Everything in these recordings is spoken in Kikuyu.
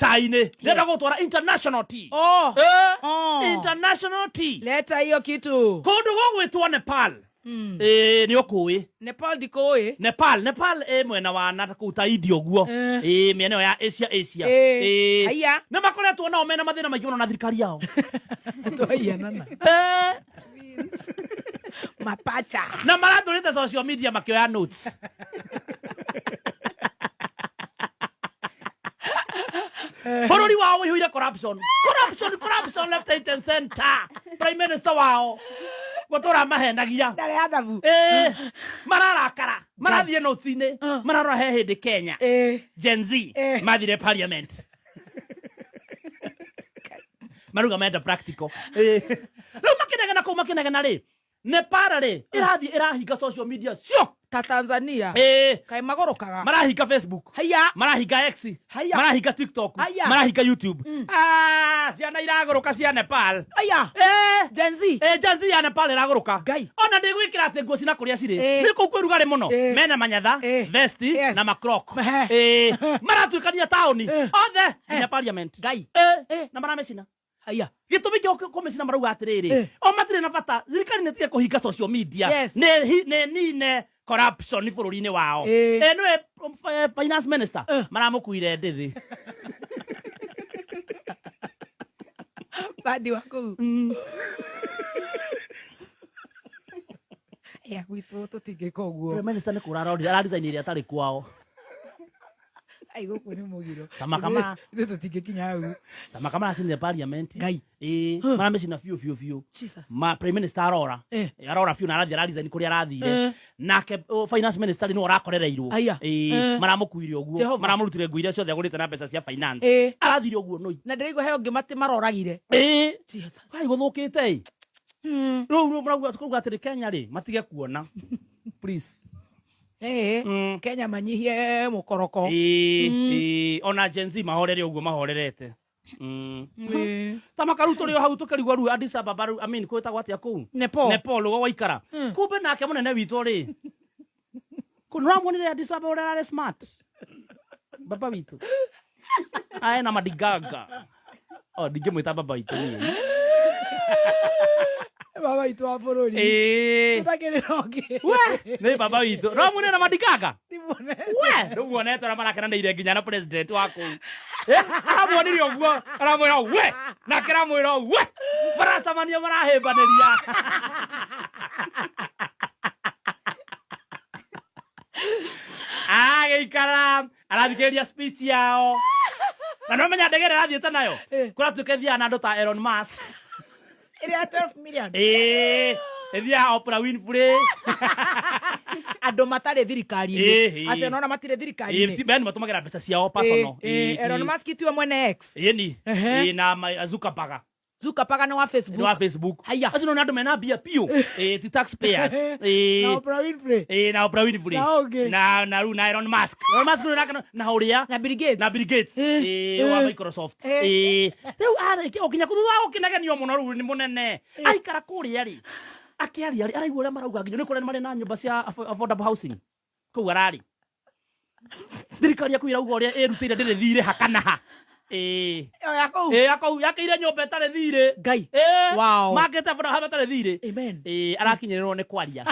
Cai-inĩ ndĩrenda gũtwara international tea. Oh. Eh, Oh. international tea. Leta hiyo kitu. Kũndũ gũgwĩtwo Nepal. Ĩĩ, nĩ ũkũĩ? Nepal ndikũĩ. Nepal, Nepal ĩ mwena wa na kũu ta India ũguo. Ĩĩ, mĩena ĩyo ya Asia, Asia. Ĩĩ. Haiya. Nĩ makoretwo nao mena mathĩna maingĩ mũno na thirikari yao. Twaiyanana. Mapacha. Na maratũrĩte social media makĩoya notes. Bũrũri wao ũihũire corruption, corruption, corruption left, right and center. Prime minister wao gũtũra mahenagia. Ndarĩ adabu. Mararakara, marathiĩ notes-inĩ, mararora he hĩndĩ Kenya Gen Z mathire parliament, maruga menda practical. Rĩu makĩnegena kũu, makĩnegena rĩ, Nepal rĩ, ĩrathiĩ ĩrahinga social media cio. Ta Tanzania. Kaĩ magũrũkaga. Marahinga Facebook. Haiya. Marahinga X. Haiya. Marahinga TikTok. Haiya. Marahinga YouTube. Ah, ciana iragũrũka cia Nepal. Haiya. Gen Z. Gen Z ya Nepal ĩragũrũka. Ngai. Ona ndĩgwĩkĩra atĩ nguo cina kũrĩa cirĩ. Eh. Nĩ kũu kwĩ rugarĩ mũno. Mena manyatha, vesti na macroc. Maratuĩkania taũni othe nginya parliament. Ngai. Na maramĩcina. Haiya. Gĩtũmi kĩa kũmĩcina, marauga atĩrĩrĩ, o matirĩ na bata, thirikari nĩ tige kũhinga social media. Nĩ nine corruption bũrũri-inĩ wao. Nĩwe finance minister maramũkuire ndĩthĩ. Bandi wa kũu. Ya gwitũ tũtingĩka ũguo. Prime minister nĩ kũra arorire, araresign ĩrĩa atarĩ kwao. Ai, gũkũ nĩ mũgiro. Kama kama. Ithuĩ tũtingĩkinya hau. Ta maka maracinire parliament. Ngai. Ĩĩ, maramĩcina biũ biũ biũ. Jesus. Ma prime minister arora. Arora biũ na arathiĩ araresign kũrĩa arathire. Nake, oh, finance minister rĩ, nĩwe ũrakorereirwo. Aya. Ĩĩ, maramũkuire ũguo. Jehova. Maramũrutire nguo iria ciothe agũrĩte na mbeca cia finance. Arathire ũguo nũi. Na ndĩraigua he ũngĩ matĩ maroragire. Jesus. Kai gũthũkĩte ĩ. Rĩu marauga, tukauga atĩrĩ, Kenya rĩ, matige kuona. Please. Kenya manyihie mũkoroko. Ĩĩ, ona Gen Z mahorere ũguo mahorerete. Ta makaru tũrĩ o hau tũkĩrigwo rĩu Addis Ababa rĩu, I mean, kwĩtagwo atĩa kũu? Nepal. Nepal ũguo waikara. Kumbe nake mũnene witũ rĩ, kũ nĩũramuonire Addis Ababa ũrĩa ararĩ smart? Baba witũ. Ae na madigaga. Oh, ndingĩmwĩta baba witũ niĩ. Baba witũ wa bũrũri. Tũtakĩrĩ na ũngĩ. We, nĩ baba witũ. Ũramuonire na madigaga? Ndimuonete. We, ndũmuonete ũrĩa marakenanĩire nginya na president wa kũu. Aramuonirie ũguo, aramwĩra we, nake aramwĩra we. Maracemania marahĩmbanĩria. Agĩikara arathikĩrĩria speech yao. Na no menya ndege ĩrĩa arathiĩte nayo. Kũratuĩka ĩthiaga na andũ ta Elon Musk. Ĩrĩa ya 12 million. Ĩĩ, ĩthiaga Oprah Winfrey. Andũ matarĩ thirikari-inĩ. Acio nona matirĩ thirikari-inĩ. Ĩĩ, yani matũmagĩra mbeca ciao personal. Elon Musk tiwe mwene X? Ĩni. Ĩĩ, na Zuckerberg. Zuckerberg nĩ wa Facebook. Nĩ wa Facebook. Haiya. Acio nĩ andũ mena mbia biũ. Ĩĩ, ti taxpayers. Ĩĩ. Na Oprah Winfrey. Ĩĩ, na Oprah Winfrey. Na ũngĩ. Na rĩu na Elon Musk. Elon Musk rĩu nake na ũrĩa. Na Bill Gates. Na Bill Gates. Ĩĩ, wa Microsoft. Ĩĩ. Rĩu arĩkia o kinya thutha wa gũkĩnegenio mũno rĩu nĩ mũnene. Aikara kũrĩa rĩ, akĩaria rĩ, araigua ũrĩa marauga nginya nĩ kũrĩa marĩ na nyũmba cia affordable housing. Kũu ararĩ. Thirikari yaku ĩrauga ũrĩa ĩrutĩire ndĩrĩ thirĩ ha kana ha. Ĩĩ. Ĩyo ya kũu. Ĩĩ, ya kũu yakĩire nyũmba ĩtarĩ thirĩ. Ngai. Ĩĩ. Wow. Makĩte affordable housing ĩtarĩ thirĩ. Amen. Ĩĩ, arakinyĩrĩrwo nĩ kwaria.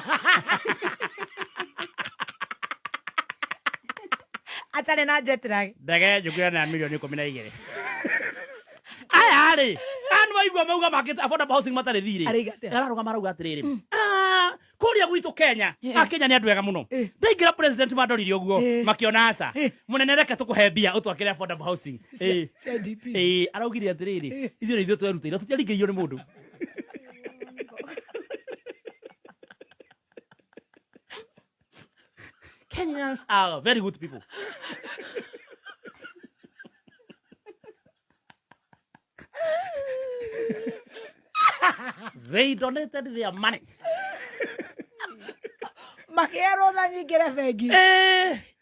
Atarĩ na jet lag. Ndege njũkĩra na milioni 12. Aya rĩ, aya nĩ waigua mauga makĩte affordable housing matarĩ thirĩ. Arauga atĩa? Ararũgama arauga atĩrĩrĩ. Ah, kũrĩa gwitũ Kenya, Akenya nĩ andũ ega mũno. Ndaingĩra president mandorire ũguo, makĩona aca. Mũnene, reke tũkũhe mbia ũtwakĩre affordable housing. Cia DP. Araugire atĩrĩrĩ, ithuĩ nĩ ithuĩ twerutĩire, tũtiaringĩrĩirio nĩ mũndũ. Kenyans are very good people. They donated their money. Makĩerwo tha nyingĩre bengi.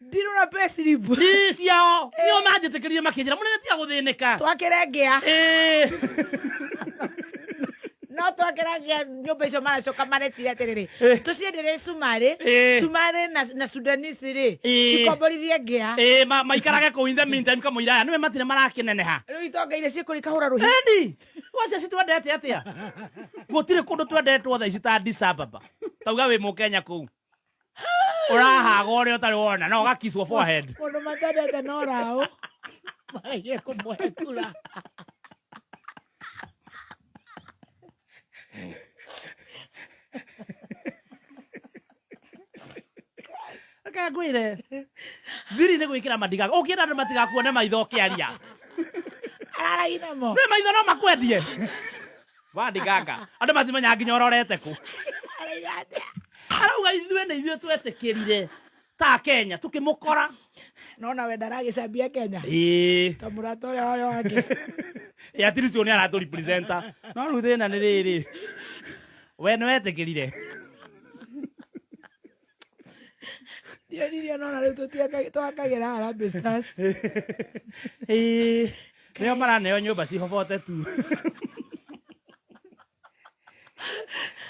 Ndirona payslip. Ii ciao nĩo manjĩtĩkĩrire, makĩnjĩra, mũnene, tiga gũthĩnĩka. Twakĩre ngĩa. Na No twakĩragia nyũmba icio maracoka mareciria atĩrĩrĩ, tũcienderie cumarĩ, cumarĩ na Sudanese rĩ, cikomborithie ngĩa. Ĩĩ, maikarage kũu in the meantime kamũira aya nĩwe matirĩ marakĩneneha. Rĩu itonga iria ciĩkũrĩa ikahũra rũhĩ. Ĩni, wacia citwendete atĩa? Gũtirĩ kũndũ twendetwo thaa ici ta Addis Ababa. Tauga wĩ Mũkenya kũu. Ũrahaga ũrĩa ũtarĩ wona na ũgakicwo forehead. Mũndũ matendete no raũ. Maregire kũmũhe kura. Reke ngwĩre. Thiri nĩ gwĩkĩra mandiga. Ũngĩenda andũ matigakuone maitho ũkĩaria. Ararai namo. Nĩ maitho no makwendie. Wandiganga. Andũ matimenyaga nginya ũrorete kũ. Arauga atĩa? Arauga ithuĩ nĩ ithuĩ twetĩkĩrire ta Kenya tũkĩmũkora. Nona we ndaragĩcambia Kenya. Ĩĩ. Ta mũrata ũrĩa warĩ wake. Ĩ at least ũyũ nĩ aratũ representa. No rĩu thĩna nĩ rĩrĩ. We nĩ wetĩkĩrire. Ndionirio nona rĩu twakagĩra Harambee Stars. Ĩĩ. Nĩo maraneo nyũmba cihobote tu.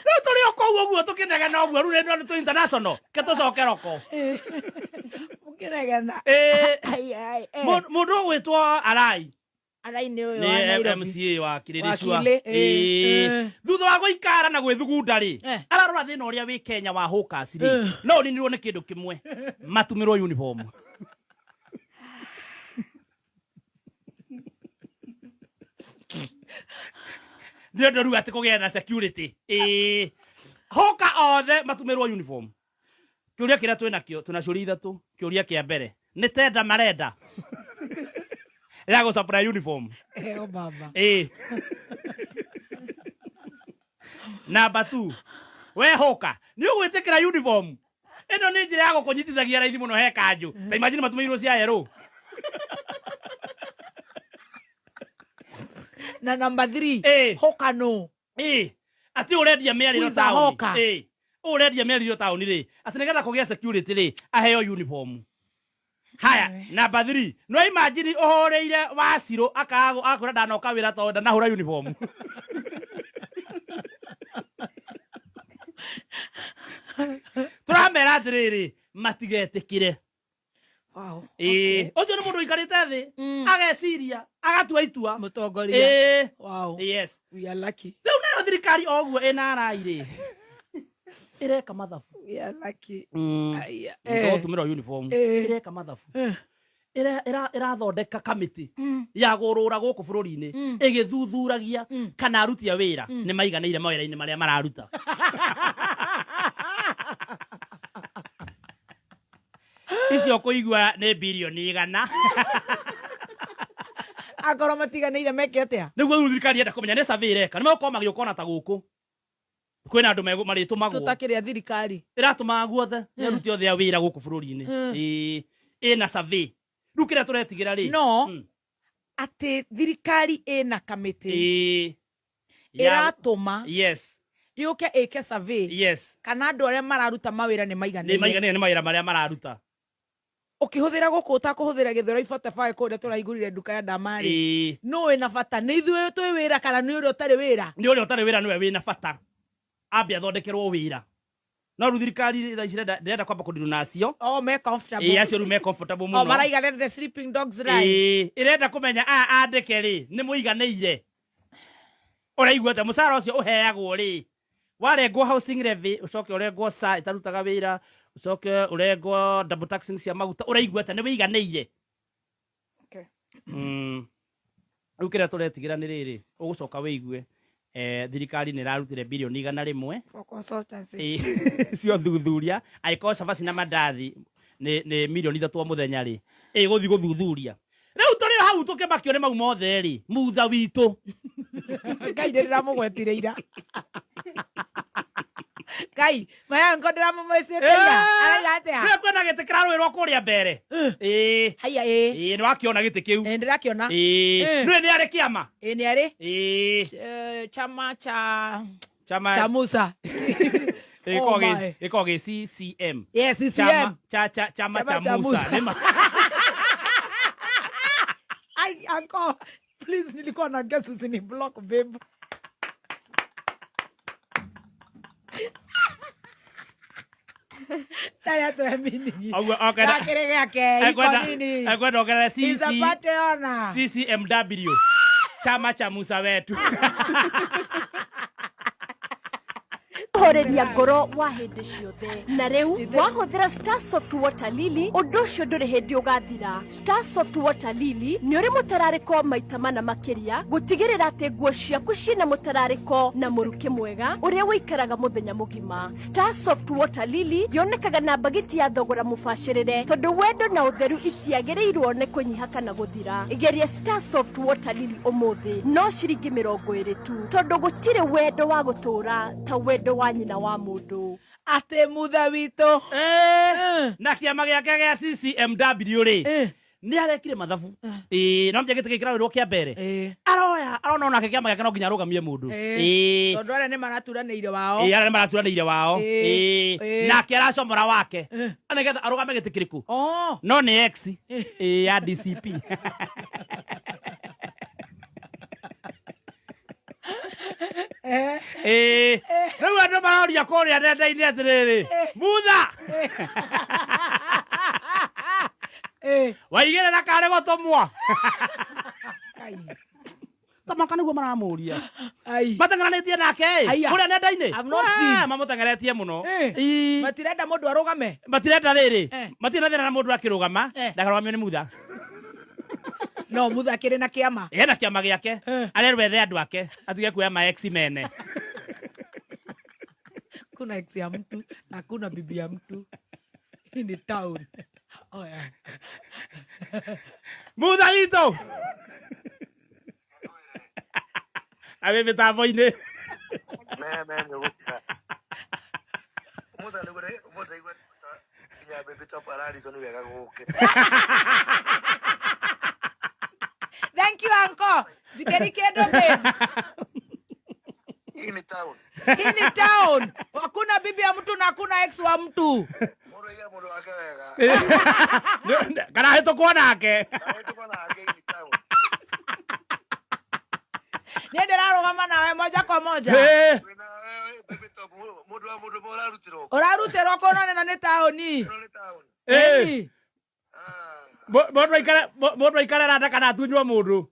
Rĩu tũrĩ o kũu ũguo tũkĩnegena ũguo rĩu rĩno nĩ tũ international ke tũcoke roko. Mũkĩnegena. Ĩĩ. Ai, ai, eh. Mũndũ ũgwĩtwo Arai Arai nĩ ũyũ nĩ wa Nairobi. MCA wa Kĩrĩrĩcua. Wa Kili, ĩĩ, Ĩĩ. ĩĩ. Thutha wa gũikara na gwĩthugunda rĩ, ararora thĩna ũrĩa wĩ Kenya wa hawkers rĩ, no ũninirwo nĩ kĩndũ kĩmwe, matumĩrwo uniform. Nĩ ũndũ rĩu atĩ kũgĩa na security. Ĩĩ. Hawker othe matumĩrwo uniform. Kĩũria kĩrĩa twĩ nakĩo, twĩna ciũria ithatũ. Kĩũria kĩa mbere, nĩ tenda marenda ya gũ supply uniform? Eo baba. Ĩĩ. Number 2, we hawker, nĩ ũgwĩtĩkĩra uniform? Ĩno nĩ njĩra ya gũkũnyitithagia raithi mũno he kanjũ. Ta imagine matumĩirwo cia yerũ. Na number 3, Ĩĩ. hawker no. Ĩĩ. Atĩ ũrendia mĩarĩro Who is a taũni. hawker? Ĩĩ. Ũrendia mĩarĩro taũni rĩ, atĩ nĩgetha kũgĩa security rĩ, aheo uniform. Haya, number 3. No imagine ũhũrĩire Wacirũ akaga akwĩra ndanoka wĩra tondũ ndanahũra uniform. Tũramera atĩrĩrĩ, matigetĩkĩre. Wow. Ĩĩ, ũcio nĩ mũndũ ũikarĩte thĩ ageciria agatua itua. Mũtongoria. Ĩĩ. Wow. Yes. We are lucky. Rĩu nayo thirikari o ũguo ĩna arai rĩ, ĩreka mathabu. We are lucky. Aya. Tũgũtumĩrwo uniform. Ĩreka mathabu. Ĩrathondeka kamĩtĩ ya gũrũra gũkũ bũrũri-inĩ ĩgĩthuthuragia kana aruti a wĩra nĩ maiganĩire mawĩra-inĩ marĩa mararuta. Icio kũigua nĩ birioni 100. Akorwo matiganĩire meke atĩa? Nĩguo rĩu thirikari yenda kũmenya nĩ survey ĩreka. Nĩ megũkorwo magĩũka ona ta gũkũ. Kwĩna andũ marĩtũmagwo. Tũtakĩrĩa thirikari. Ĩratũmaga guothe nĩ aruti othe a wĩra gũkũ bũrũri-inĩ. Ĩĩ, ĩna survey. Rĩu kĩrĩa tũretigĩra rĩ. No, atĩ thirikari ĩna kamĩtĩ. Ĩĩ. Ĩratũma. Yes. Yũke ĩke survey. Yes. Kana andũ arĩa mararuta mawĩra nĩ maiganĩire. Nĩ maiganĩire nĩ mawĩra marĩa mararuta. Ũkĩhũthĩra gũkũ ũtakũhũthĩra Gĩthũrai 45 kũrĩa tũraigurire nduka ya Ndamarĩ. Ĩĩ. Nũ wĩna bata? Nĩ ithuĩ twĩ wĩra kana nĩ ũrĩa ũtarĩ wĩra? Nĩ ũrĩa ũtarĩ wĩra nĩwe wĩna bata. Ambe athondekerwo wĩra. No rĩu thirikari thaa ici ndĩrenda kwamba kũndirwo nacio. Oh, me comfortable. Ĩĩ, acio rĩu me comfortable Oh, mũno. maraiga let the sleeping dogs lie. Ĩĩ, ĩrenda kũmenya aya andĩke rĩ, nĩ mũiganĩire. Ũraigua atĩa? Mũcara ũcio ũheagwo rĩ, warengwo housing levy, ũcoke ũrengwo SHA ĩtarutaga wĩra, ũcoke ũrengwo double taxing cia maguta, ũraigua atĩa? Nĩ wĩiganĩire? Okay. Rĩu kĩrĩa tũretigĩra nĩ rĩrĩ, ũgũcoka wĩigue thirikari nĩ ĩrarutire birioni 100 For consultancy. Ĩĩ, cia ũthuthuria, angĩkorwo cabaci na mandathi nĩ mirioni 3 o mũthenya rĩ, ĩgũthiĩ gũthuthuria. Rĩu tũrĩ o hau tũkĩmakio nĩ mau mothe rĩ, mutha witũ. Ngai nĩ ndĩramũgwetire ira. Ngai, mayango ndĩramũmwĩcĩte ira. Araiga atĩa? Nĩwe kwĩna gĩtĩ kĩrarũĩrwo kũrĩa mbere. Ĩĩ. Haiya, ĩĩ. Ĩĩ, nĩ wakĩona gĩtĩ kĩu. Ĩĩ, ndĩrakĩona. Ĩĩ. Nĩwe nĩ arĩ kĩama? Ĩĩ, nĩ arĩ. Ĩĩ. Chama cha Chama cha Musa. Ĩkoragwo Oh my. ĩkoragwo gĩ CCM. Yes, CCM. Chama cha cha chama Chama cha cha Musa. Musa. Nĩ ma. Ai, uncle, please nilikuwa na guess usini block babe. Ndarĩ atũhe meaning. Ũguo, okay, Gakĩrĩ gĩake, iko nini. Ekwenda ongerere He's a CC party owner. CCMW chama cha Musa wetu. Horeria ngoro wa hĩndĩ ciothe na rĩu wahũthĩra Starsoft Water Lily ũndũ ũcio ndũrĩ hĩndĩ ũgathira. Starsoft Water Lily nĩ ũrĩ mũtararĩko maita mana makĩria gũtigĩrĩra atĩ nguo ciaku ciĩna mũtararĩko na mũrukĩ mwega ũrĩa ũikaraga mũthenya mũgima. Starsoft Water Lily yonekaga na mbagiti ya thogora mũbacĩrĩre tondũ wendo na ũtheru itiagĩrĩirwo nĩ kũnyiha kana gũthira. Geria Starsoft Water Lily ũmũthĩ no ciringi 20 tu tondũ gũtirĩ wendo wa gũtũũra ta wendo wa nyina wa mũndũ. Atĩ mutha witũ. Na kĩama gĩake gĩa CCMW rĩ, nĩ arekire mathabu. Ĩĩ, no gĩtĩ gĩkĩraũrĩrwo kĩa mbere. Aroya arona onake kĩama gĩake no nginya arũgamie mũndũ. Tondũ arĩa nĩ maraturanĩire wao. Ĩĩ, arĩa nĩ maraturanĩire wao. Ĩĩ. Nake aracomora wake nĩgetha arũgame gĩtĩ kĩrĩkũ. Oh. No nĩ ex ĩĩ ya DCP. Ĩĩ, rĩu andũ maroria kũrĩa nenda-inĩ atĩrĩrĩ, Mutha waigĩrĩra karĩ gũtũmwo. Kai. Tamaka nĩguo maramũria. Ai. Mateng'eranĩtie nake ĩ Aya. kũrĩa nenda-inĩ. I've not seen. Mamũteng'eretie mũno. Matirenda mũndũ arũgame. Matirenda rĩrĩ, matirĩ na thĩna na mũndũ akĩrũgama, ndakarũgamio nĩ Mutha. No mutha akĩrĩ na kĩama. Ena kĩama gĩake. Arerwo ethe andũ ake atige kuoya ma ex mene. Kuna ex ya mtu na kuna bibi ya mtu. Hii ni town. Oh, yeah. Mutha witũ arĩ mĩtambo-inĩ. Me nĩ ũgũtiga. Ũmũthĩ nĩguo ũmũthĩ ndaigua ta nginya Baby Top ararigwo nĩ wega gũgũkĩra. Thank you, uncle. Njikeri kĩndũ babe. Hii ni town. Hii ni town. Hakuna bibi ya mtu na hakuna ex wa mtu. Mũndũ aige mũndũ wake wega. Kana hĩtũkwo nake. Ahĩtũkwo nake, hii ni town. Niĩ ndĩrarũgama nawe moja kwa moja. Wĩna wewe Baby Top, mũndũ wa mũndũ ũmwe ũrarutĩrwo kũ? Ũrarutĩrwo kũ no nĩno nĩ taũni. Ĩno nĩ town. Ĩni. Ah. Mũndũ aikare randa kana atunywo mũndũ.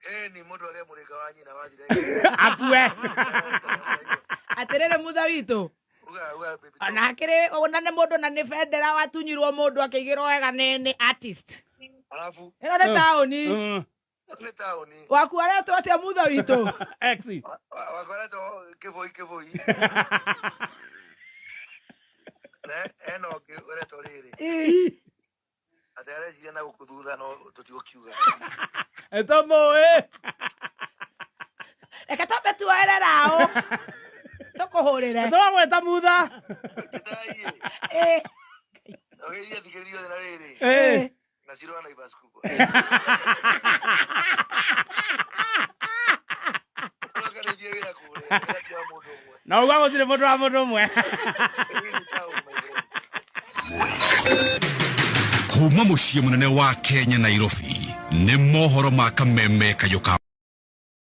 Ĩni mũndũ arĩa mũrĩnga wa nyina wathire. Akue. Atĩrĩrĩ mutha witũ. Uga uga Baby Top. Ona hakĩrĩ ona nĩ mũndũ na nĩ bendera watunyirwo mũndũ akĩigĩrwo wega nĩ artist. Alafu Ĩno nĩ taũni. Nĩ taũni. Waku aretwo atĩa mutha witũ? Ex. Wakoretwo kĩboi kĩboi. Na ena ũngĩ ũretwo rĩrĩ. Atĩ areciria na gũkũ thutha no tũtigũkiuga. Tũmũĩ. Reke twambe tuoere raũ. Tũkũhũrĩre. Tũramwĩta Mutha. Njĩtai Ĩ. Ũgeithie thikĩrĩria othe na rĩrĩ. Na Ciro na Naivas kubwa. Ũrokanĩtie wĩra kũrĩa, wĩra ti wa mũndũ ũmwe. Na uga gũtirĩ mũndũ wa mũndũ ũmwe. Hii ni town, my friend. Kuma muciĩ mũnene wa Kenya Nairobi nĩ mohoro ma kameme kayũ ka